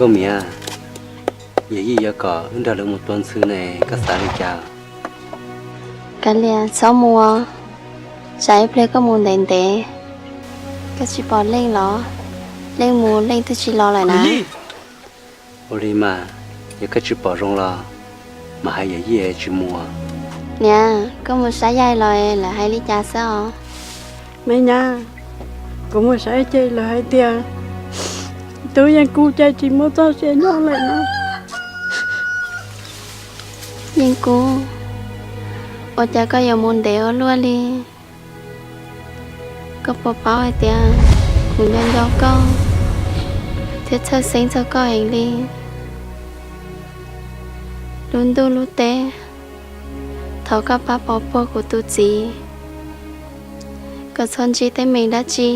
Koj miv, yawm yij yuav kom wb nrog lawv mus tua ntxhw ne, koj xav li cas? Kav liam, txhob mus, tsam ib pliag koj mus ntev ntev, koj tsis pom Leej los? Leej mus Leej twb tsis los lawm na. Ua li mas, yog koj tsis pom zoo los mas hais yawm yij tsis mus. Niam, koj mus saib yaig los lawv hais li cas xwb os? Me nyab, kuv mus saib ces lawv hais tias tub Yeej Kub ces tsis muaj txoj sia nyob lawm na. Yeej Kub, ua cas koj yuav mus ntev ua luaj li? Koj puas paub hais tias kuv nco nco koj thiab txhawj xeeb txog koj heev li. Lub ntuj lub teb, thov koj pab pov puag kuv tus txiv kom txhob ntsib teeb meem dab tsi.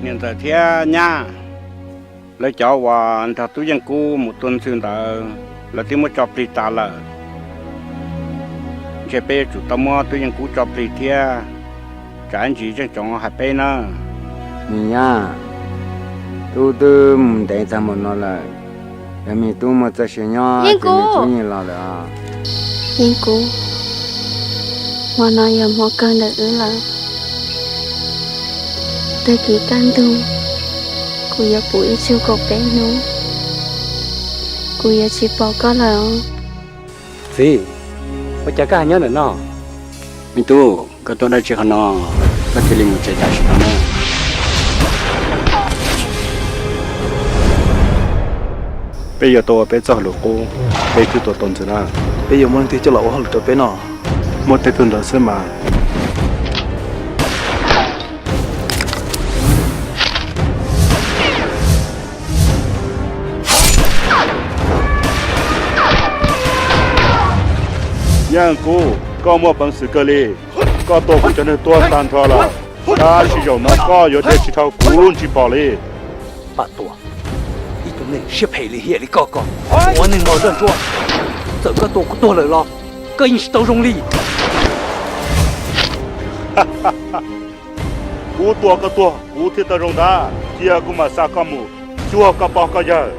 Niam ntxawm thiab nyab, lawv cov uas nrog tub Yeej Kub mus tua ntxhw ntawd, lawv twb muab tso plig tas lawm. Ntshe peb yuav tsum tau muab tub Yeej Kub tso plig thiab, tsam ib ntsis zeej tsoom hais peb na. Me nyab, tub twb mus ntev tag npaum no lawm, yog me tub muaj txoj sia nyob ces me tub yeej los lawm os. Yeej Kub, hmo no yog hmo kawg ntawm wb lawm. Tag kis kaj ntug, kuv yuav pw ib tsug kaum peb hnub, kuv yuav tsis pom koj lawm os. Txiv, ua cas koj ho nyob ntawm no? Me tub, koj tuaj dab tsi qhov no, koj cia li mus tsev tam sim no na. Peb yuav tau ua peb txoj hauj lwm qub, peb twb tuaj tua ntxhw na. Peb yuav muaj leej twg coj los ua hauj lwm rau peb no? Muaj tej tug ntawd xwb mas. Yeej Kub, koj muaj peev xwm kawg li. Koj tua kuv cov neeg tuag tag nrho lawm, tab sis zaum no koj yuav dhia tsis dhau kuv lub ntsig pom li. Pab tua ib tug neeg siab phem lim hiam li koj, koj ua neeg mos zaj ntsuab, txawm koj tua kuv tuag lawm los koj yeej tsis tau zoo li. Kuv tua koj tuag kuv thiaj tau zoo ntag. Cia kuv mam xa koj mus cuag koj pog koj yawg.